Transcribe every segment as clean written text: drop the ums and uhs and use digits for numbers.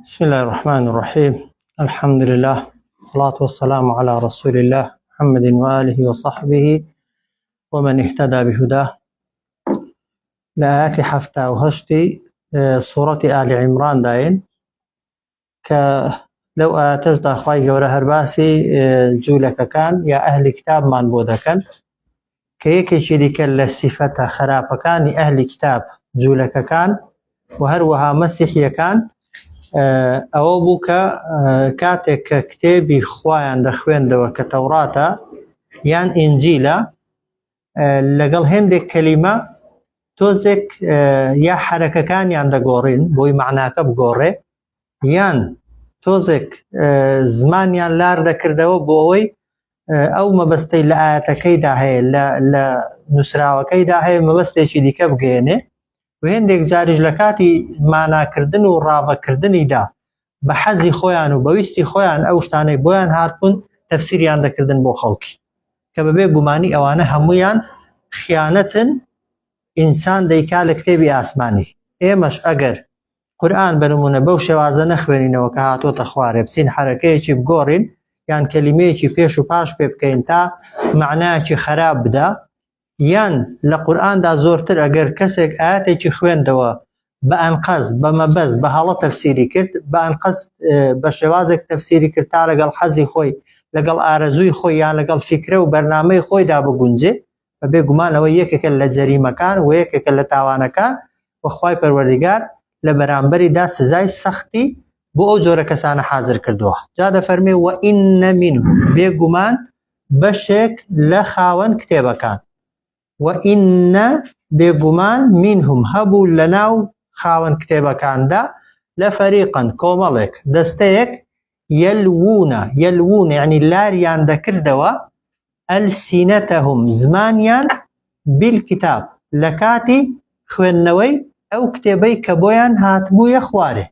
بسم الله الرحمن الرحيم الحمد لله والصلاة والسلام على رسول الله محمد وآله وصحبه ومن اهتدى بهداه لە ئاەتی 78 سوڕەتی ئالی عیمڕان داین کە لەو ئاەتەشدا خوای گەورە هەر باسی جوولەکەکان یا ئەهلی کتابمان بۆ دەکەن کە یەکێکی دیکە لە سیفەتە خراپەکانی ئەهلی کتاب جوولەکەکان و هەروەها مەسیحیەکان ئەوە بوو کە کاتێک کە کتێبی خوایان دەخوێندەوە کە تەوراتە یان ئینجیلە لەگەڵ هێندێک کەلیمە تۆزێک یا حەرەکەکانیان دەگۆڕین بۆی معناکە بگۆڕێ یان تۆزێک زمانیان لار دەکردەوە بۆ ئەوەی ئەو مەبەستەی لە ئاەتەکەیدا هەیە لە نووسراوەکەیدا هەیە مەبەستێکی دیکە بگەێنێ و هێندێک جاریش لە کاتی ماناکردن و ڕاڤەکردنیدا بە حەزی خۆیان و بەویستی خۆیان ئەو شتانەی بۆیان هاتبوون تەفسیریان دەکردن بۆ خەڵکی کە بەبێ گومانی ئەوانە هەمویان خیانەتن ئینسان دەیکا لە کتێبی ئاسمانی ئێمەش ئەگەر قورئان بە نمونە بەو شێوازە نەخوێنینەوە کە هاتۆتە خوارێ بچین حەرەکەیەکی بگۆڕین یان کەلیمەیەکی پێش و پاش پێ بکەین تا معنایەکی خراپ بدا یان لە قورئاندا زۆرتر ئەگەر کەسێک ئاەتێکی خوێندەوە بە ئەنقەست بە مەبەست بە هەڵە تەفسیری کرد بە ئەنقەست بە شێوازێک تەفسیری کرد تا لەگەڵ حەزی خۆی لەگەڵ ئارەزووی خۆی یان لەگەڵ فیکرە و بەرنامەی خۆیدا بگونجێ بەبێ گومان ئەوە یەکێکە لە جەریمەکان و یەکێکە لە تاوانەکان و خوای پەروەردگار لە بەرامبەریدا سزای سەختی بۆ ئەو جۆرە کەسانە حازر کردووە جا دەفەرمێ وئین منهم بێگومان بەشێک لە خاوەن کتێبەکان وئین بێگومان منهم هەبوو لەناو خاوەن کتێبەکاندا لە فەریقەن کۆمەڵێک دەستەیەک یەلوونە یەلوون یعنی لاریان دەکردەوە ئەلسینەتەهم زمانیان بیلکیتاب لە کاتی خوێندنەوەی ئەو کتێبەی کە بۆیان هاتبوویە خوارێ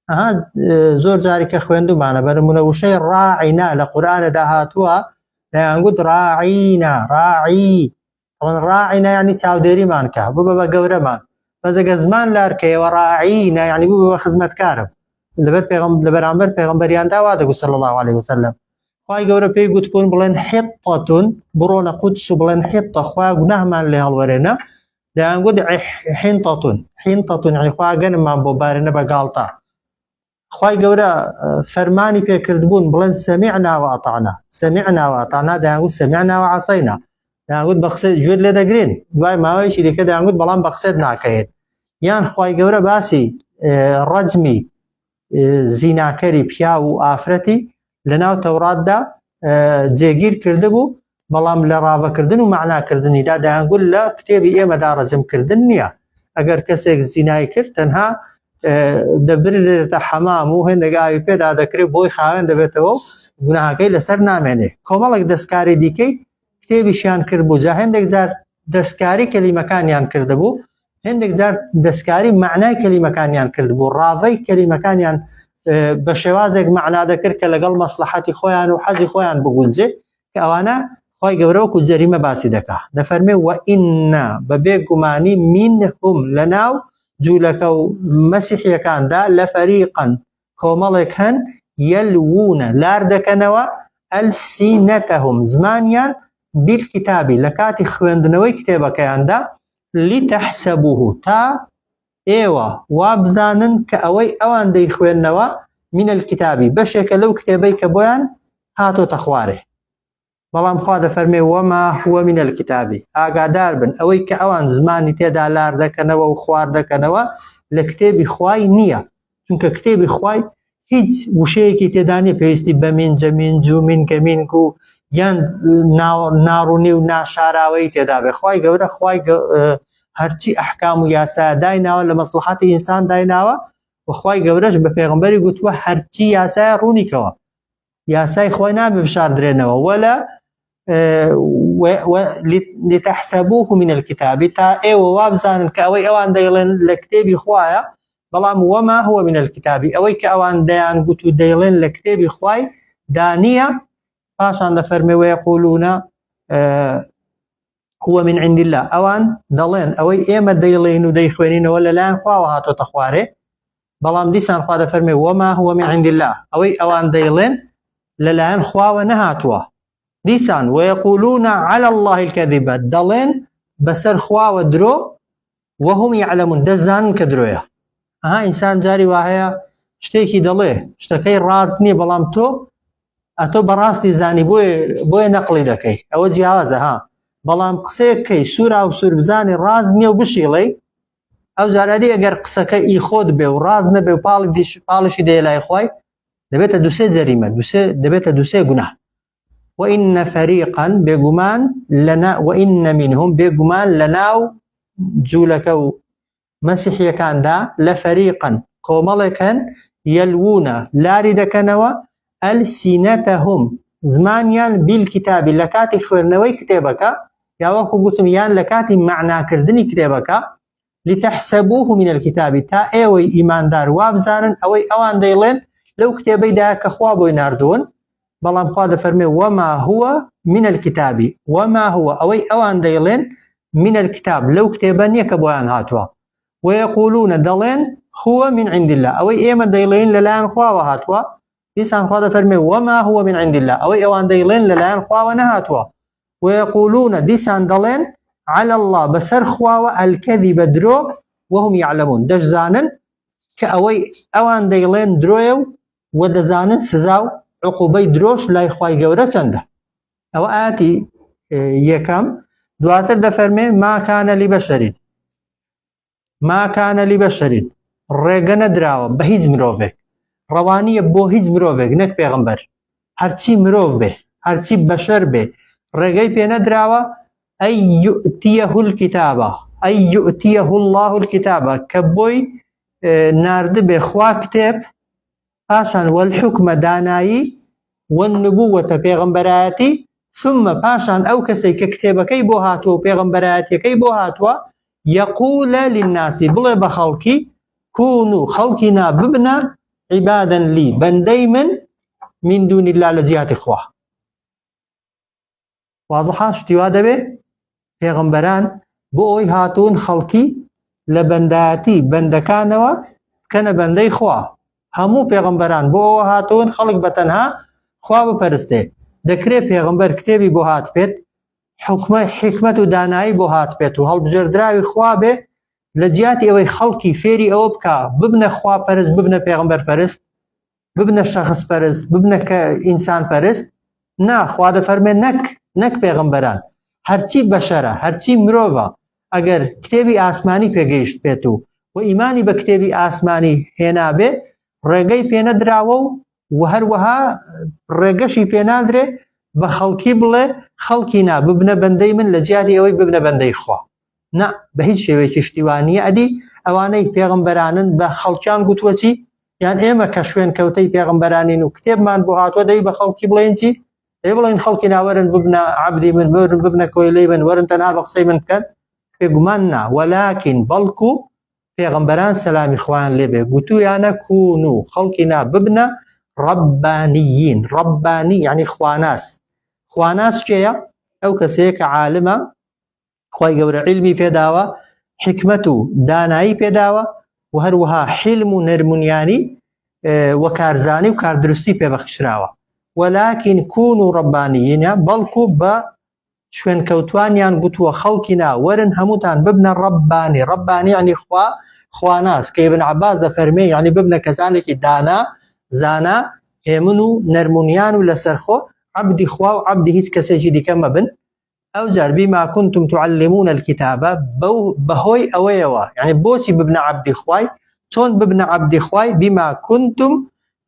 ئەها زۆر جاری کە خوێندومانە بە نمونە وشەی ڕاعینا لە قورئانەدا هاتووە دەیانگوت ڕاعینا ڕاعی ئەڵێن ڕاعینا یعنی چاودێریمان کە ببە بە گەورەمان بەس ئەگەر زمان لارکەیەوە ڕاعینا یعنی ببە بە خزمەتکارم لەبەر پێغەم لە بەرامبەر پێغەمبەریاندا وا دەگوت صلی الله علیه وسلم خوای گەورە پێی گوتبوون بڵێن حطەتون بڕۆنە قودس و بڵێن حطە خوا گوناهمان لێ هەڵوەرێنە دەیانگوت حینتەتون حینتەتون یعنی خوا گەنممان بۆ بارێنە بە گاڵتە خوای گەورە فەرمانی پێکردبوون بڵێن سەمیعنا وئەطعنا سەمیعنا وئەطعنا دەیانگوت سەمیعنا وعصینا دەیانگوت بە قسەی گوێت لێ دەگرین دوای ماوەیەکی دیکە دەیانگوت بەڵام بە قسەت ناکەیت یان خوای گەورە باسی ڕەجمی زیناکەری پیاو و ئافرەتی لەناو تەوراتدا جێگیر کردبوو بەڵام لە ڕاڤەکردن و مەعناکردنیدا دەیانگوت لە کتێبی ئێمەدا ڕەجمکردن نییە ئەگەر کەسێک زینای کرد تەنها دەبرێتە حەمام و هێندێک ئاوی پێدا دەکرێت بۆی خاوێن دەبێتەوە و گوناهەکەی لەسەر نامێنێ کۆمەڵێک دەستکاری دیکەی کتێبیشیان کردبوو جا هێندێک جار دەستکاری کەلیمەکانیان کردبوو هێندێک جار دەستکاری معنای کەلیمەکانیان کردبوو ڕاڤەی کەلیمەکانیان بە شێوازێک معنا دەکرد کە لەگەڵ مەسلحەتی خۆیان و حەزی خۆیان بگونجێ کە ئەوانە خوای گەورە وەکو جەریمە باسی دەکا دەفەرمێ وئین بە بێ گومانی منهم لەناو جوولەکە و مەسیحیەکاندا لە فەریقەن کۆمەڵێک هەن یەلوونە لار دەکەنەوە ئەلسینەتەهم زمانیان بیلکیتابی لە کاتی خوێندنەوەی کتێبەکەیاندا لیتەحسەبوه تا ئێوە وابزانن کە ئەوەی ئەوان دەیخوێننەوە من الکتابی بەشێکە لەو کتێبەی کە بۆیان هاتۆتە خوارێ بەڵام خوا دەفەرمێ وما هو من الکتابی ئاگادار بن ئەوەی کە ئەوان زمانی تێدا لار دەکەنەوە و خوار دەکەنەوە لە کتێبی خوای نییە چونکە کتێبی خوای هیچ وشەیەکی تێدا نییە پێویستی بە مینجە مینج و مینگە مینگ و یان ناڕوونی و ناشاراوەی تێدا بێ خوای گەورە خوای هەرچی ئەحکام و یاسا دایناوە لە مەسڵحەتی ئینسان دایناوە و خوای گەورەش بە پێغەمبەری گوتووە هەرچی یاسایە ڕوونیکەوە یاسای خۆی نابێ بشاردرێنەوە وەلا لتحسبوه من الكتاب تا ئێوە وابزانن کە ئەوەی ئەوان دەیڵێن لە کتێبی خوایە بەڵام وما هو من الكتاب ئەوەی کە ئەوان دەیان گوت و دەیڵێن لە کتێبی خوای دانیە پاشان دەفەرمێ ويقولون هو من عند الله ئەوان دەڵێن ئەوەی ئێمە دەیڵێن و دەیخوێنینەوە لەلایەن خواوە هاتۆتە خوارێ. بەڵام دیسان خوا دەفەرمێ وما هو من عند الله ئەوەی ئەوان دەیڵێن لەلایەن خواوە نەهاتووە دیسان ويقولون على الله الكذب دەڵێن بەسەر خواوە درۆ وهم يعلمون دەزانن کە درۆیە ئەها ئینسان جاری وا هەیە شتێکی دەڵێ شتەکەی ڕاست نییە بەڵام تۆ ئەتۆ بەڕاستی زانی بۆیە بۆیە نەقلی دەکەی ئەوە جیاوازە ها بەڵام قسەیەک کەی سوورا و سوور بزانی ڕاست نییە و بشیڵێ ئەو جارادی ئەگەر قسەکە ئی خۆت بێ و ڕاست نەبێ و پاڵی پاڵیشی دێ لای خوای دەبێتە دوسێ جەریمە دوسێ دەبێتە دوسێ گوناه وإن فريقا بێگومان لەنا وإن منهم بێگومان لەناو جوولەکە و مەسیحیەکاندا لەفەریقا کۆمەڵێک هەن یەلوونە لاری دەکەنەوە ئەلسینەتەهم زمانیان بیلکیتابی لە کاتی خوێندنەوەی کتێبەکە یا وەکو گوتم یان لە کاتی مەعناکردنی کتێبەکە لتحسبوه من الكتاب تا ئێوەی ئیماندار وابزانن ئەوەی ئەوان دەیڵێن لەو کتێبەیدا کە خوا بۆی ناردوون بەڵام خوا دەفەرمێ وما هو من الكتاب وما هو ئەوەی ئەوان دەیڵێن من الكتاب لەو کتێبە نییە کە بۆیان هاتووە ويقولون دەڵێن هو من عند الله ئەوەی ئێمە دەیڵێن لەلایەن خواوە هاتووە دیسان خوا دەفەرمێ وما هو من عند الله ئەوەی ئەوان دەیڵێن لەلایەن خواوە نەهاتووە ويقولون دیسان دەڵێن على الله بەسەر خواوە الكذب درۆ وهم يعلمون دەشزانن کە ئەوەی ئەوان دەیڵێن درۆیە و وە دەزانن سزا و عقوبەی درۆش لای خوای گەورە چەندە ئەوە ئاەتی یەکەم دواتر دەفەرمێ ماکانە لی بەشەرین ماکانە لی بەشەرین ڕێگە نەدراوە بە هیچ مرۆڤێک ڕەوانیە بۆ هیچ مرۆڤێک نەک پێغمبەر هەرچی مرۆڤ بێ هەرچی بەشەر بێ ڕێگەی پێ نەدراوە ئەی يؤتيه الكتابە ئەی يؤتيه الله الكتابە کە بۆی ناردبێ خوا کتێب پاشان والحکمە دانایی والنبوة پێغەمبەرایەتی ثم پاشان ئەو کەسەی کە کتێبەکەی بۆ هاتووە و پێغەمبەرایەتیەکەی بۆ هاتووە یەقول للناس بڵێ بە خەڵکی كونوا خەڵکی نا ببنە عبادا لي بەندەی من من دون الله لە جیاتی خوا وازحە شتی وا دەبێ پێغەمبەران بۆ ئەوەی هاتوون خەڵکی لە بەندایەتی بەندەکانەوە بکەنە بەندەی خوا هەموو پێغەمبەران بۆ ئەوە هاتوون خەڵک بە تەنها خوا بپەرستێ دەکرێت پێغەمبەر کتێبی بۆ هات بێت حکومە حکمت و دانایی بۆ هات بێت و هەڵبژێردراوی خوا بێ لە جیاتی ئەوەی خەڵکی فێری ئەوە بکە ببنە خوا پەرست ببنە پێغەمبەر پەرست ببنە شەخس پەرست ببنە کە ئینسان پەرست نا خوا دەفەرمێ نەک نەک پێغەمبەران هەرچی بەشەرە هەرچی مرۆڤە ئەگەر کتێبی ئاسمانی پێگەیشت بێت و و ئیمانی بە کتێبی ئاسمانی هێنابێ ڕێگەی پێنەدراوە و و هەروەها ڕێگەشی پێنادرێ بە خەڵکی بڵێ خەڵکی نا ببنە بەندەی من لە جیاتی ئەوەی ببنە بەندەی خوا نا بە هیچ شێوەیەکی شتیوانیە ئەدی ئەوانەی پێغمبەرانن بە خەڵکیان گوتووە چی یان ئێمە کە شوێن کەوتەی پێغمبەرانین و کتێبمان بۆ هاتووە دەی بە خەڵکی بڵێن چی دەی بڵێن خەڵکی ناوەرن ببنە عەبدی من بەرن ببنە کۆیلەی من وەرن تەنها بە قسەی من بکەن بێگومان نا وەلاکین بەڵکو پێغمبەران سەلامی خوایان لێبێ گوتویانە کوون و خەڵکی نا ببنە ڕەبانیین ڕەبانی یعنی خواناس خواناس کێیە ئەو کەسەیە کە عالمە خوای گەورە عیلمی پێداوە حکمت و دانایی پێداوە و هەروەها حیلم و نەرمونیانی و کارزانی و کاردروستی پێبەخشراوە ولكن كونوا ربانيين بەڵکو بە شوێنکەوتوانیان گوتووە خەڵکی نا وەرن هەمووتان ببنە ڕەبانی ڕەبانی یعنی خوا خواناس کە ابن عباس دەفەرمێ یعنی ببنە کەسانێکی دانا زانا هێمن و نەرمونیان و لەسەرخۆ عەبدی خوا و عەبدی هیچ کەسێکی دیکە مەبن ئەوجار بما كنتم تعلمون الكتاب بەو بەهۆی ئەوەیەوە یعنی بۆچی ببنە عەبدی خوای چۆن ببنە عەبدی خوای بما كنتم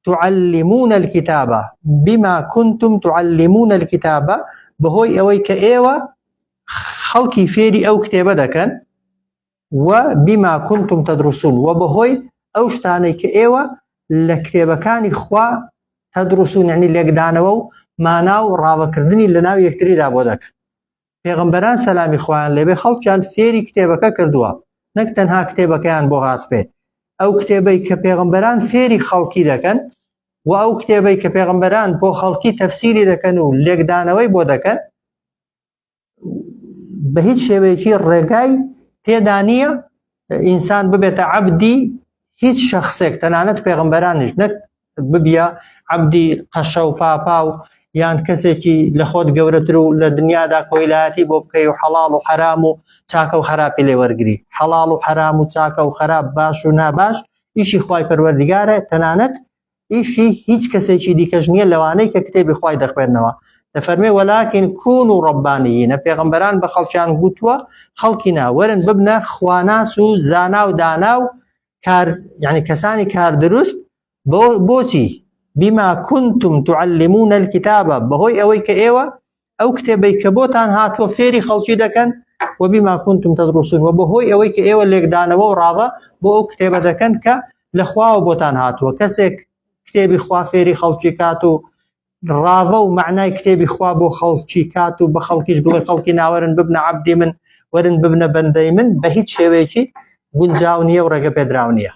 تعلمون الكتاب بما كنتم تعلمون الكتاب بەهۆی ئەوەی کە ئێوە خەڵکی فێری ئەو کتێبە دەکەن و بما كنتم تدرسون و بەهۆی ئەو شتانەی کە ئێوە لە کتێبەکانی خوا تدرسون یعنی لێکدانەوە و مانا و ڕاوەکردنی لە ناو یەکتریدا بۆ دەکەن پێغەمبەران سەلامی خوایان لێبێ خەڵکیان فێری کتێبەکە کردووە نەک تەنها کتێبەکەیان بۆ هاتبێ ئەو کتێبەی کە پێغەمبەران فێری خەڵکی دەکەن و ئەو کتێبەی کە پێغەمبەران بۆ خەڵکی تەفسیری دەکەن و لێکدانەوەی بۆ دەکەن بە هیچ شێوەیەکی ڕێگای تێدا نییە ئینسان ببێتە عەبدی هیچ شخصێک تەنانەت پێغمبەرانیش نەک ببیە عەبدی قەشە و پاپا و یان کەسێکی لە خۆت گەورەتر و لە دنیادا کۆیلایەتی بۆ بکەی و حەڵاڵ و حەرام و چاکە و خراپی لێ وەرگری. حەڵاڵ و حەرام و چاکە و خراپ باش و ناباش ئیشی خوای پەروەردگارە تەنانەت ئیشی هیچ کەسێکی دیکەش نییە لەوانەی کە کتێبی خوای دەخوێننەوە. دەفەرمێ ولكن كونوا ربانيين پێغەمبەران بە خەڵکیان گوتووە خەڵکی نا وەرن ببنە خواناس و زانا و دانا و کار یعنی کەسانی کار دروست بۆ بۆچی بما كنتم تعلمون الكتاب بەهۆی ئەوەی کە ئێوە ئەو کتێبەی کە بۆتان هاتووە فێری خەڵکی دەکەن و بما كنتم تدرسون و بەهۆی ئەوەی کە ئێوە لێکدانەوە و ڕاڤە بۆ ئەو کتێبە دەکەن کە لە خواوە بۆتان هاتووە کەسێک کتێبی خوا فێری خەڵکی کات و ڕاڤە و مەعنای کتێبی خوا بۆ خەڵکی کات و بە خەڵکیش بڵێ خەڵکی ناوەرن ببنە عەبدی من وەرن ببنە بەندەی من بە هیچ شێوەیەکی گونجاو نییە و ڕێگە پێدراو نییە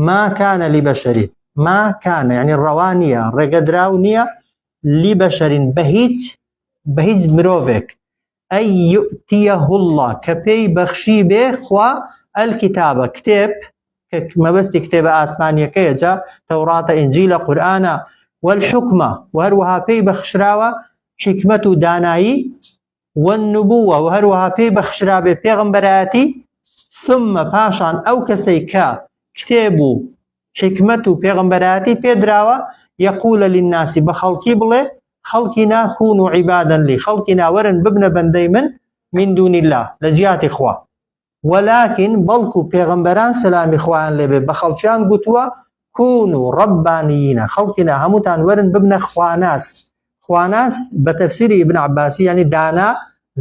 ما كان لبشر ما كان یعنی ڕەوا نییە ڕێگەدراو نییە لبشر بە هیچ بە هیچ مرۆڤێک أن يؤتيه الله کە پێی بەخشی بێ خوا الكتاب کتێب کە مەبەستی کتێبە ئاسمانیەکەیە جا تەوراتە ئینجیلە قورئانە والحکمە و هەروەها پێی بەخشراوە حیکمەت و دانایی والنبوة و هەروەها پێی بەخشرابێ پێغەمبەرایەتی ثم پاشان ئەو کەسەی کە کتێب و حیکمەت و پێغەمبەرایەتی پێدراوە یقول للناس بە خەڵکی بڵێ خەڵکی نا كونوا عبادا لي خەڵکی نا وەرن ببنە بەندەی من من دون الله لە جیاتی خوا ولكن بەڵکو پێغەمبەران سەلامی خوایان لێبێ بە خەڵکیان گوتووە كونوا ربانيين خەڵکی نا هەمووتان وەرن ببنە خواناس خواناس بە تەفسیری ئیبن عباسی یعنی دانا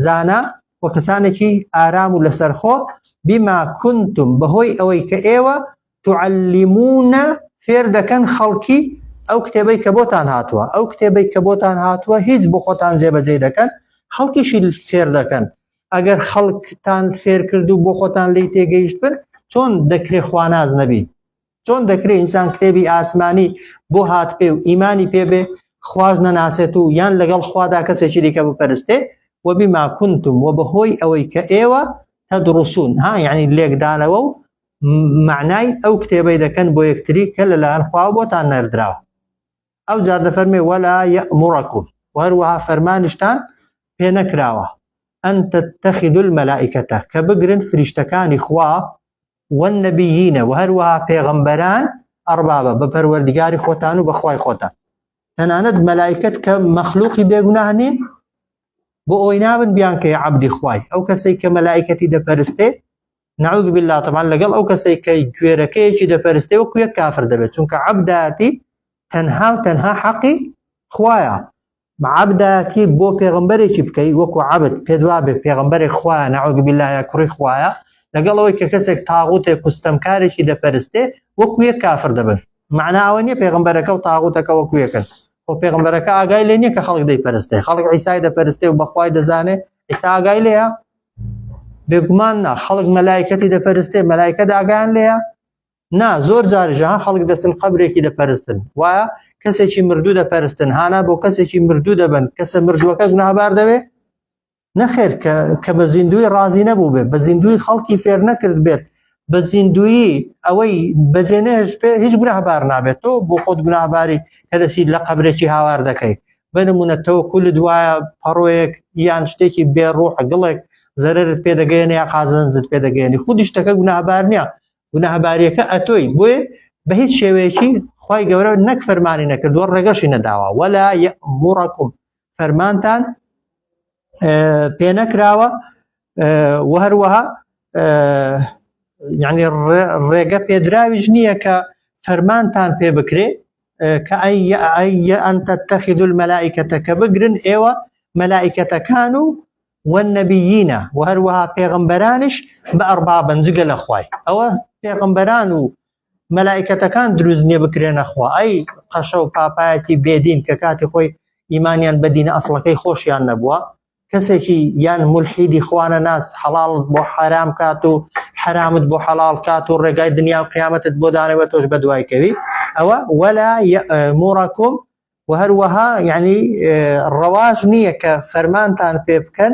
زانا و کەسانێکی ئارام و لەسەرخۆ بما كنتم بەهۆی ئەوەی کە ئێوە تعلمون فێر دەکەن خەڵکی ئەو کتێبەی کە بۆتان هاتووە ئەو کتێبەی کە بۆتان هاتووە هیچ بۆ خۆتان جێبەجێ دەکەن خەڵکیشی فێر دەکەن ئەگەر خەڵکتان فێر کرد و بۆ خۆتان لی تێگەیشت بن چۆن دەکرێ خواناز نەبی چۆن دەکرێ ئینسان کتێبی ئاسمانی بۆ هات پێ و ئیمانی پێ بێ خواش نەناسێت و یان لەگەڵ خوادا کەسێکی دیکە بپەرستێ وبما كنتم و بەهۆی ئەوەی کە ئێوە تدرسون ها یعنی لێکدانەوە و مەعنای ئەو کتێبەی دەکەن بۆ یەکتری کە لەلایەن خواوە بۆتان نێردراوە ئەو جار دەفەرمێ ولا يأمركم وهروەها فەرمانیشتان پێ نەکراوە أن تتخذوا الملائكة کە بگرن فریشتەکانی خوا والنبيين وهروەها پێغەمبەران أربابا بە پەروەردگاری خۆتان و بەخوای خۆتان تەنانەت مەلایکەت کە مەخلوقی بێگوناه نین بۆ ئەوەی نابن بیانکەی عەبدی خوای ئەو کەسەی کە مەلایکەتی دەپەرستێ نعوذ بالله طبعا لەگەڵ ئەو کەسەی کە گوێرەکەیەکی دەپەرستێ وەکو یەک کافر دەبێت چونکە عەبدایەتی تەنها و تەنها حەقی خوایە عەبدایەتی بۆ پێغەمبەرێکی بکەی وەکو عەبد پێت وابێ پێغەمبەرێک خوایە نعوذ بالله یا کوڕی خوایە لەگەڵ ئەوەی کە کەسێک تاغوتێک و ستەمکارێکی دەپەرستێ وەکو یەک کافر دەبن معنا ئەوە نییە پێغەمبەرەکە و تاغوتەکە وەکو یەکن خۆ پێغەمبەرەکە ئاگای لێ نییە کە خەڵک دەیپەرستێ خەڵک عیسای دەپەرستێ و بەخوای دەزانێ عیسا ئاگای لێیە بێگومان نا خەڵک مەلایکەتی دەپەرستێ مەلایکە ئاگایان لێیە نا زۆر جاریش ها خەڵک دەچن قەبرێکی دەپەرستن وایە کەسێکی مردوو دەپەرستن هانا بۆ کەسێکی مردوو دەبن کەسە مردووەکە گوناهبار دەبێ نەخێر کە کە بە زیندوی ڕازی نەبوو بێ بە زیندوی خەڵکی فێر نەکرد بێت بە زیندویی ئەوەی بەجێ نەهێشت بێ هیچ گوناهبار نابێت تۆ بۆ خۆت گوناهباری کە دەچیت لە قەبرێکی هاوار دەکەی بە نمونە تەوەکولت وایە پەڕۆیەک یان شتێکی بێ ڕوح گڵێک زەرەرت پێ دەگەیەنێ یا قازانجت پێ دەگەیەنی خودی شتەکە گوناهبار نییە گوناهباریەکە ئەتۆی بۆیە بە هیچ شێوەیەکی خوای گەورە نەک فەرمانی نەکردووە ڕێگەشی نەداوە ولا یەئمورکم فەرمانتان پێ نەکراوە و هەروەها یعنی ڕێگە پێدراویش نییە کە فەرمانتان پێ بکرێ کە ئەی أن تتخذوا الملائكة کە بگرن ئێوە مەلائکەتەکان و والنبيين و هەروەها پێغەمبەرانیش بە ئەربابن جگە لە خوای ئەوە پێغەمبەران و مەلائکەتەکان دروست نییە بکرێنە خوا ئەی قەشە و پاپایەکی بێدین کە کاتی خۆی ئیمانیان بە دینە ئەسڵەکەی خۆشیان نەبووە کەسێکی یان مولحیدی خوانە ناس حەڵاڵت بۆ حەرام کات و حەرامت بۆ حەڵاڵ کات و ڕێگای دنیا و قیامەتت بۆ دانەوە تۆش بە دوای کەوی ئەوە ولا يأمركم و هەروەها یعنی ڕەواش نییە کە فەرمانتان پێ بکەن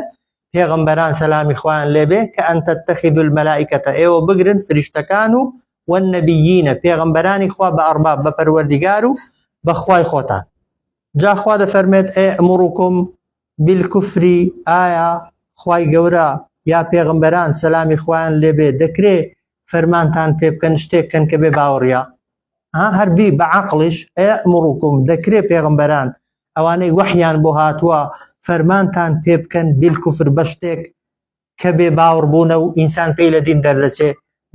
پێغەمبەران سەلامی خوایان لێبێ کە أن تتخذوا الملائكة ئێوە بگرن فریشتەکان و والنبیین پێغەمبەرانی خوا بە ئەرباب بە پەروەردیگار و بە خوای خۆتان. جا خوا دەفەرمێت ئەیەموڕکم بالکفر ئایا خوای گەورە یا پێغەمبەران سەلامی خوایان لێبێ دەکرێ فەرمانتان پێ بکەن شتێک کەن کە بێ باوەڕیە؟ ها هەر بی بە عەقڵیش ئەیەموڕکم دەکرێ پێغەمبەران ئەوانەی وەحیان بۆ هاتووە فەرمانتان پێ بکەن بالکفر بە شتێک کە بێ باوەڕ بوونە و ئینسان پێی لە دین دەردەچێ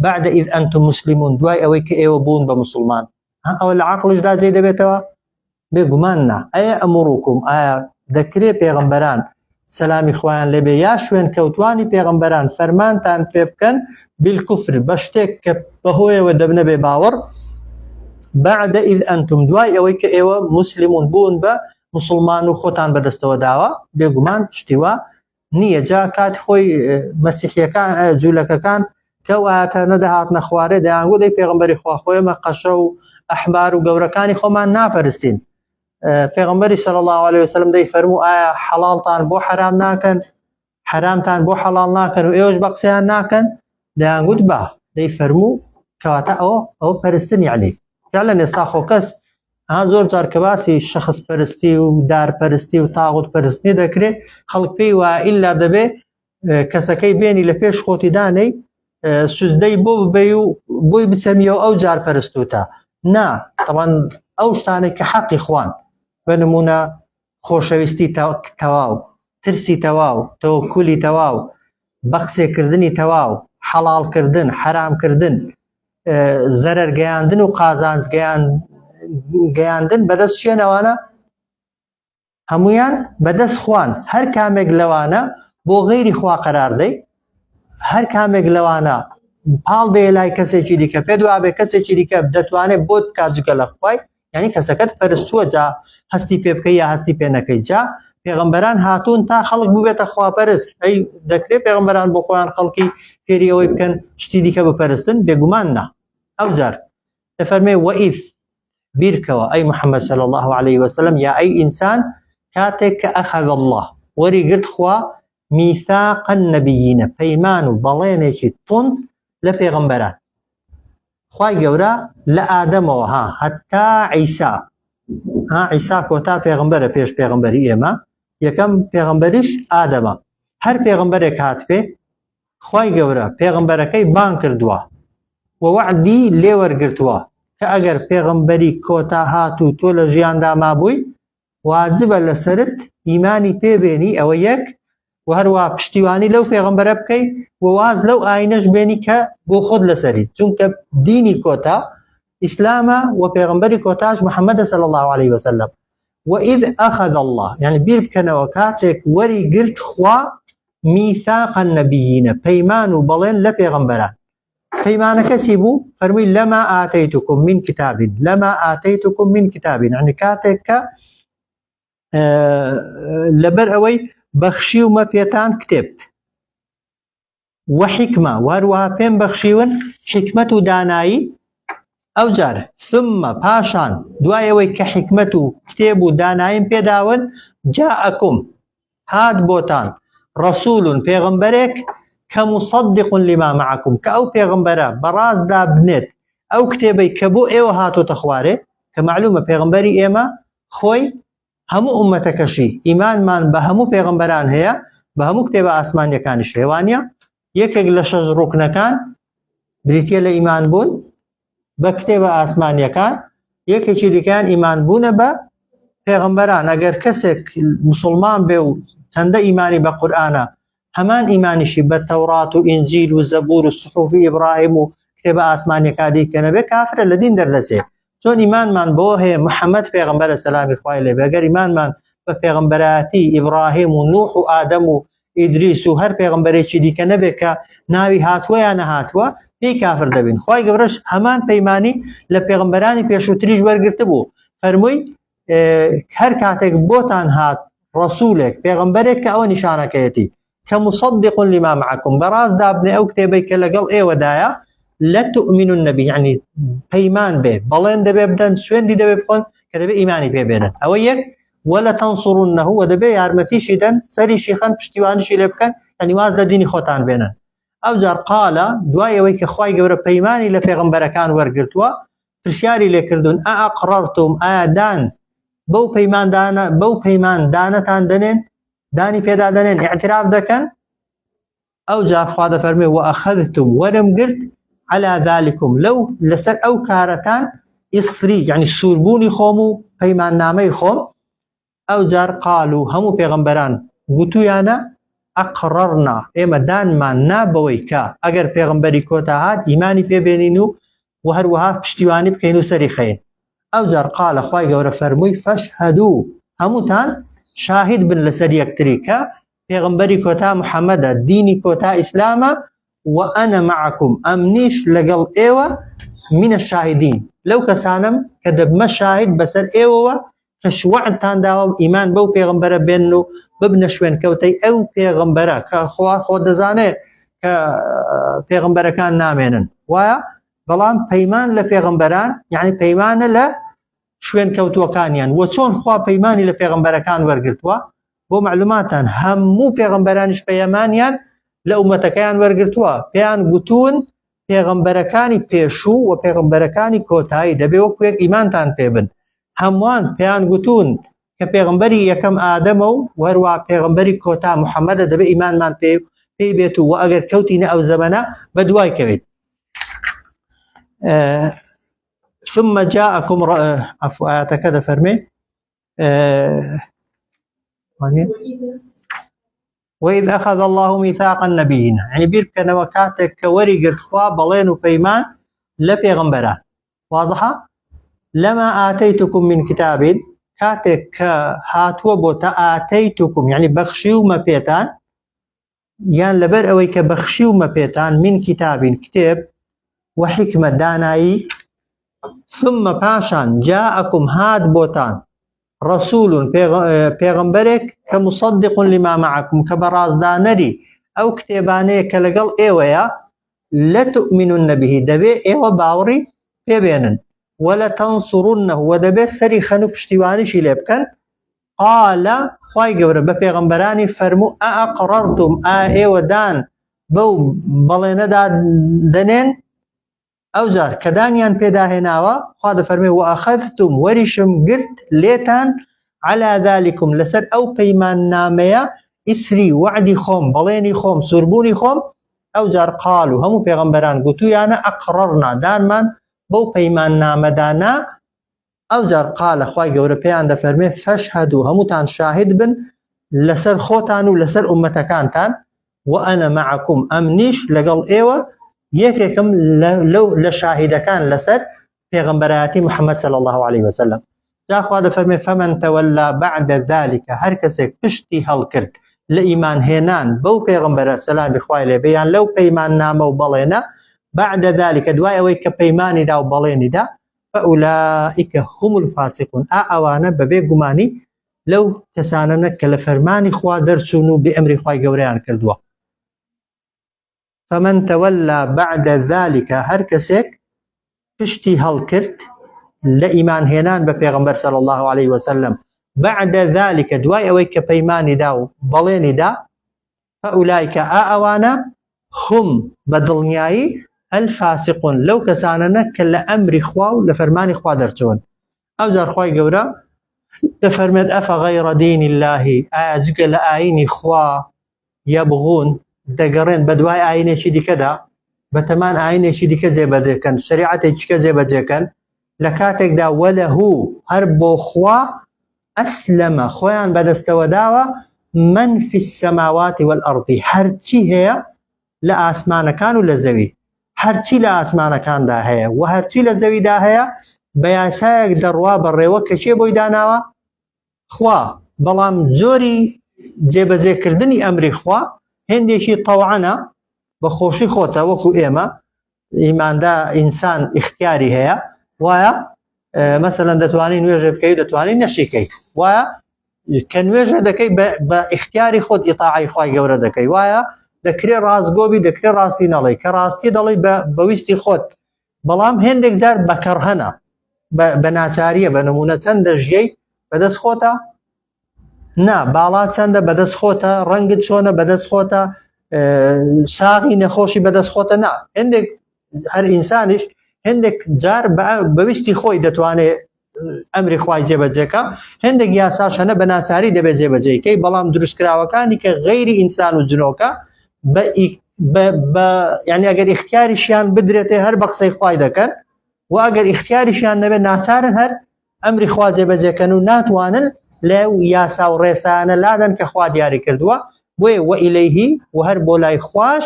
بعد اذ انتم مسلمون دوای ئەوەی کە ئێوە بوون بە مسلمان ها ئەوە لە عەقڵیشدا جێ دەبێتەوە؟ بێگومان نا. ئەیەئموڕوکم ئایا دەکرێ پێغەمبەران سەلامی خوایان لێبێ یا شوێنکەوتوانی پێغەمبەران فەرمانتان پێ بکەن بالکفر بە شتێک کە بەهۆیەوە دەبنە بێ باوەڕ بعد اذ انتم دوای ئەوەی کە ئێوە مسلمون بوون بە مسلمان و خۆتان بەدەستەوە داوە بێگومان شتی وا نییە جا کاتی خۆی مەسیحیەکان جوولەکەکان کە ئەو ئاەتانە دەهاتنە خوارێ دەیانگوت ئەی پێغەمبەری خوا خۆ ئێمە قەشە و ئەحبار و گەورەکانی خۆمان ناپەرستین پێغەمبەری صلی الله علیه وسلم دەی فەرموو ئایا حەڵاڵتان بۆ حەرام ناکەن حەرامتان بۆ حەڵاڵ ناکەن و ئێوەش بە قسەیان ناکەن دەیانگوت با دەی فەرموو کەواتە ئەوە ئەوە پەرستن یعنی فعلا ئێستا خۆ کەس ها زۆر جار کە باسی شەخس پەرستی و دار پەرستی و تاغوت پەرستنی دەکرێت خەڵک پێی وایە ئیلا دەبێ کەسەکەی بێنی لە پێش خۆتی دانەی سوزدەی بۆ ببەی و بۆی بچەمیەوە ئەو جار پەرستوتە نا تەوان ئەو شتانێک کە حەقی خوان بە نمونە خۆشەویستی تەواو ترسی تەواو تەوەکولی تەواو بەقسێکردنی تەواو حەڵاڵکردن حەرامکردن زەرەر گەیاندن و قازانج گەیاندن بەدەست چیە نەوانە هەمویان بەدەست خوان هەر کامێک لەوانە بۆ غەیری خوا قەرار دەی هەر کامێک لەوانە پاڵ بێ لای کەسێکی دیکە پێ دوابێ کەسێکی دیکە دەتوانێت بۆت بکات جگە لە خوای یعنی کەسەکەت پەرستووە جا هەستی پێ بکەی یا هەستی پێ نەکەی جا پێغەمبەران هاتوون تا خەڵک ببێتە خواپەرست ئەی دەکرێت پێغەمبەران بۆ خۆیان خەڵکی فێری ئەوەی بکەن شتی دیکە بپەرستن بێگومان نا ئەو جار دەفەرمێ وەئیف بیرکەوە ئەی محەممەد صلی الله عليه وسلم یا ئەی ئینسان کاتێک کە ئەخذ الله وەری گرت خوا میثاق النبیین پەیمان و بەڵێنێکی توند لە پێغەمبەران خوای گەورە لە ئادەمەوە ها هەتا عیسا ها عیسا کۆتا پێغمبەرە پێش پێغمبەری ئێمە یەکەم پێغمبەریش ئادەمە هەر پێغمبەرێک هات پێ خوای گەورە پێغمبەرەکەی بان کردووە و وەعدی لێوەرگرتووە کە ئەگەر پێغمبەری کۆتا هات و تۆ لە ژیاندا مابووی واجبە لەسەرت ئیمانی پێ بێنی ئەوە یەک و هەروە پشتیوانی لەو پێغەمبەرە بکەی و واز لەو ئاینەش بێنی کە بۆ خۆت لەسەری چونکە دینی کۆتا ئیسلامە و پێغەمبەری کۆتاش محەممەد صلی الله عليه وسلم وإذ أخذ الله یعنی بیر بکەنەوە کاتێک وەری گرت خوا میثاق النبیین پەیمان و بەڵێن لە پێغەمبەران پەیمانەکە چی بوو؟ فەرمووی لما آتیتکم من کتاب لما آتیتکم من کتاب یعنی کاتێک کە لەبەر ئەوەی بەخشیومە پێتان کتێب وحکمە وهروەها پێم بەخشیون حکمت و دانایی ئەو جار ثم پاشان دوای ئەوەی کە حکمت و کتێب و داناییم پێداون جاءکم هات بۆتان ڕەسول پێغەمبەرێک کە مصدق لما معکم کە ئەو پێغەمبەرە بەڕاست دابنێت ئەو کتێبەی کە بۆ ئێوە هاتۆتە خوارێ کە معلومە پێغەمبەری ئێمە خۆی هەموو ئومەتەکەشی ئیمانمان بە هەموو پێغەمبەران هەیە بە هەموو کتێبە ئاسمانیەکانیش هەیە وانە یەکێک لە شەش ڕوکنەکان بریتە لە ئیمان بوون بە کتێبە ئاسمانیەکان یەکێکی دیکەیان ئیمان بوونە بە پێغەمبەران ئەگەر کەسێک مسلمان بێ و چەندە ئیمانی بە قورئانە هەمان ئیمانیشی بە تەورات و ئینجیل و زەبور و سحوفی ئیبراهیم و کتێبە ئاسمانیەکان دیکە نەبێ کافرە لە دین دەردەچێ چۆن ئیمانمان بەوە هەیە محەممەد پێغەمبەرە سەلامی خوای لێ بێ گەر ئیمانمان بە پێغەمبەرایەتی ئیبراهیم و نوح و ئادەم و ئیدریس و هەر پێغەمبەرێکی دیکە نەبێت کە ناوی هاتووە یا نەهاتووە پێی کافر دەبین خوای گەورەش هەمان پەیمانی لە پێغەمبەرانی پێشووتریش وەرگرتبوو فەرمووی هەر کاتێک بۆتان هات ڕسوولێک پێغەمبەرێک کە ئەوە نیشانەکەیەتی کە مصدق لما معكم بەڕاست دابنێ ئەو کتێبەی کە لەگەڵ ئێوەدایە لتؤمنن به یعنی پەیمان بێ بەڵێن دەبێ بدەن سوێندی دەبێ بخۆن کە دەبێ ئیمانی پێ بێنن ئەوە یەک ولتنصرنه و دەبێ یارمەتیشی دەن سەریشی خەن پشتیوانیشی لێ بکەن یعنی واز لە دینی خۆتان بێنن. ئەوجار قالە دوای ئەوەی کە خوای گەورە پەیمانی لە پێغەمبەرەکان وەرگرتووە پرسیاری لێکردوون ئەئەقڕەرتوم ئایا دان بەو پەیماندانە بەو پەیماندانەتان دەنێن دانی پێدا دەنێن اعتراف دەکەن ئەوجار خوا دەفەرمێ وەئەخەذتم وەرم گرت عەلا ذلکم لەو لەسەر ئەو کارەتان ئیسری یعنی سووربوونی خۆم و پەیماننامەی خۆم ئەوجار قالو هەموو پێغەمبەران گوتویانە ئەقڕەرنا ئێمە دانمان نا بەوەی کە ئەگەر پێغەمبەری کۆتا هات ئیمانی پێ بێنین و و هەروەها پشتیوانی بکەین و سەری خەین ئەوجار قالە خوای گەورە فەرمووی فەشهەدو هەمووتان شاهید بن لەسەر یەکتری کە پێغەمبەری کۆتا محەممەدە دینی کۆتا ئیسلامە و ئەنە معکم ئەمنیش لەگەڵ ئێوە منە شاهدین لەو کەسانم کە دەبمە شاهید بەسەر ئێوەوە کە وەعدتان داوە و ئیمان بەو پێغەمبەرە بێنن و ببنە شوێنکەوتەی ئەو پێغەمبەرە کە خوا خۆ دەزانێ کە پێغەمبەرەکان نامێنن وایە بەڵام پەیمان لە پێغەمبەران یعنی پەیمانە لە شوێن کەوتووەکانیان وە چۆن خوا پەیمانی لە پێغەمبەرەکان وەرگرتووە بۆ معلوماتان هەموو پێغەمبەرانیش پەیمانیان لە ئومەتەکەیان وەرگرتووە پێیان گوتوون پێغەمبەرەکانی پێشوو و پێغەمبەرەکانی کۆتایی دەبێ وەکو یەک ئیمانتان پێ بن هەمووان پێیان گوتوون کە پێغەمبەری یەکەم ئادەمە و هەروە پێغەمبەری کۆتا محەممەدە دەبێ ئیمانمان پێ پێی بێت و ئەگەر کەوتینە ئەو زەمەنە بە دوای کەویت ثم جاءكم عفو آياتەکە دەفەرمێ وإذ أخذ الله ميثاق النبيين يعني بیر بکەنەوە کاتێک کە وەری گرت خوا بەڵێن و پەیمان لە پێغەمبەران واضحە لما آتيتكم من كتاب کاتێک کە هاتووە بۆ تە ئاتەیتکم یعنی بەخشی و مەپێتان یان لەبەر ئەوەی کە بەخشی و مەپێتان من کتابین کتێب وحکمە دانایی ثم پاشان جاءکم هات بۆتان رسول پێغەمبەرێک کە مصدق لما معکم کە بە ڕازدانەری ئەو کتێبانەیە کە لەگەڵ ئێوەیە لتؤمنن به دەبێ ئێوە باوەڕی پێبێنن ولتنصرنه و دەبێت سەری خەن و پشتیوانیشی لێ بکەن قال خوای گەورە بە پێغەمبەرانی فەرموو ئەئەقڕەرتم ئا ئێوە دان بەو بەڵێنەدا دەنێن ئەوجار کە دانیان پێدا هێناوە خوا دەفەرمێ وەئەخەذتم وەریشم گرت لێتان عەلا ذلکم لەسەر ئەو پەیماننامەیە ئیسری وەعدی خۆم بەڵێنی خۆم سووربوونی خۆم ئەوجار قال و هەموو پێغەمبەران گوتویانە ئەقڕەرنا دانمان بەو پەیماننامەدا نا ئەوجار قالە خوای گەورە پێیان دەفەرمێ فەشهەدو هەمووتان شاهید بن لەسەر خۆتان و لەسەر ئومەتەکانتان وأنا معكم ئەمنیش لەگەڵ ئێوە یەکێکم لەو لە شاهیدەکان لەسەر پێغەمبەرایەتی محەممەد صلی الله عليه وسلم جا خوا دەفەرمێ فمن تولى بعد ذلك هەر کەسێک پشتی هەڵکرد لە ئیمان هێنان بەو پێغەمبەرە سەلامی خوای لێ بێ یان لەو پەیماننامە و بەڵێنە بعد ذلك دوای ئەوەی کە پەیمانی دا و بەڵێنی دا فأولئک هم الفاسقون ئا ئەوانە بەبێ گومانی لەو کەسانەنە کە لە فەرمانی خوا دەرچوون و بێ ئەمری خوای گەورەیان کردووە. فمن تولى بعد ذلك هەر کەسێک پشتی هەڵکرد لە ئیمان هێنان بە پێغەمبەر صلی الله علیه وسلم بعد ذلك دوای ئەوەی کە پەیمانی دا و بەڵێنی دا فأولئک ئا ئەوانە هم بە دڵنیایی الفاسقون لەو کەسانەنە کە لە ئەمری خوا و لە فەرمانی خوا دەرچوون ئەوجار خوای گەورە دەفەرمێت ئەفەغەیڕە دین الله ئایا جگە لە ئاینی خوا یەبغون دەگەڕێن بە دوای ئاینێکی دیکەدا بەتەمان ئاینێکی دیکە جێبەجێکەن شریعەتێکی دیکە جێبەجێکەن لە کاتێکدا وەلەهو هەر بۆ خوا ئەسلەمە خۆیان بەدەستەوە داوە من فی السماوات والأرض هەرچی هەیە لە ئاسمانەکان و لە زەوی هەرچی لە ئاسمانەکاندا هەیە و هەرچی لە زەویدا هەیە بە یاسایەک دەڕوا بەڕێوە کە کێ بۆی داناوە خوا بەڵام جۆری جێبەجێکردنی ئەمری خوا هێندێکی تەوعەنە بە خۆشی خۆتە وەکو ئێمە ئیماندا ئینسان ئیختیاری هەیە وایە مەسەلەن دەتوانی نوێژێ بکەی دەتوانی نەشیکەی وایە کە نوێژە دەکەی بە ئیختیاری خۆت ئیتاعی خوای گەورە دەکەی وایە دەکرێ ڕاستگۆبی دەکرێ ڕاستی نەڵێ کە ڕاستی دەڵێ بە ویستی خۆت بەڵام هێندێک جار بەکەڕهەنە بە ناچاریە بە نمونە چەند دەژیەی بەدەست خۆتە نا باڵا چەندە بەدەست خۆتە ڕەنگت چۆنە بەدەست خۆتە. ساغی نەخۆشی بەدەست خۆتە نا هەندێک هەر ئینسانیش هەندێک جار بەویستی خۆی دەتوانێت ئەمری خوای جێبەجێکە هەندێک یاساش هەنە بە ناچاری دەبێت جێبەجێکەی بەڵام دروستکراوەکانی کە غەیری ئینسان و جنۆکە بە یعنی ئەگەر ئیختیاریشیان بدرێتێ هەر بە قسەی خوای دەکەن و ئەگەر ئیختیاریشیان نەبێت ناچارن هەر ئەمری خوا جێبەجێکەن و ناتوانن لەو یاسا و ڕێسایانە لادەن کە خوا دیاری کردووە بۆیە وئیلەیهی و هەر بۆ لای خواش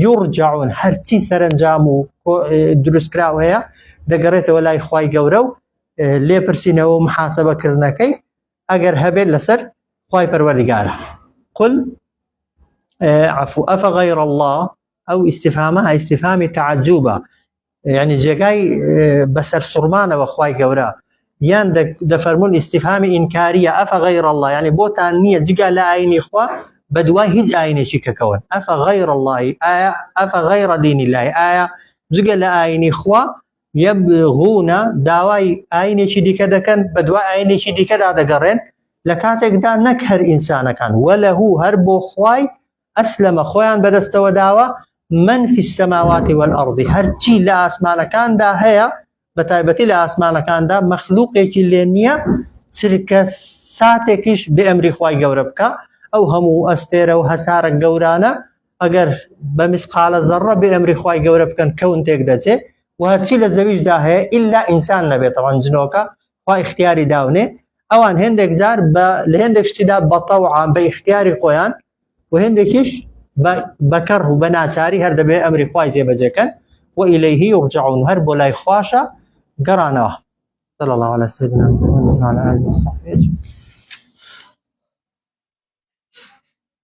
یورجعون هەرچی سەرەنجام و دروستکراو هەیە دەگەڕێتەوە لای خوای گەورە و لێپرسینەوە و محاسبەکردنەکەی ئەگەر هەبێت لەسەر خوای پەروەردگارە قل عفو أفغير الله ئەو ئیسیفامە ئیسیفامی تعجوبە یعنی جێگای بەسەر سوڕمانەوە خوای گەورە یان دەفەرمونون ئیسیفامی ئینکاریە ئەفە غیر الله یعنی بۆتان نییە جگا لە ئاینی خوا بەدوای هیچ ئاینێکی کەکەون ئەفە غیر الله ئایا ئەفە غیر دینی الله ئایا جگە لە ئاینی خوا یبغون داوای ئاینێکی دیکە دەکەن بەدوای ئاینێکی دیکەدا دەگەڕێن لە کاتێکدا نەک هەر ئینسانەکان وەلەه هەر بۆ خوای ئەسلەمە خۆیان بەدەستەوە داوە من فی السماوات والارض هەرچی لە ئاسمانەکاندا هەیە بە تایبەتی لە ئاسمانەکاندا مەخلوقێکی لێ نییە چرکە ساتێکیش بێ ئەمری خوای گەورە بکە ئەو هەموو ئەستێرە و هەسارە گەورانە ئەگەر بە مسقالە زەڕە بێ ئەمری خوای گەورە بکەن کەون تێک دەچێ و هەرچی لە زەویشدا هەیە ئللا ئینسان نەبێتەوە جنۆکە خوا ئیختیاری داونێ ئەوان هێندێک جار بە لە هێندێک شتیدا بە تەوعان بە ئیختیاری خۆیان و هێندێکیش بە کەڕ و بە ناچاری هەر دەبێ ئەمری خوای جێبەجێکەن و ئیلەیهی یورجعون هەر بۆ لای خواشە گەڕانەوە. صلى الله على سيدنا محمد وعلى آله وصحبه أجمعين.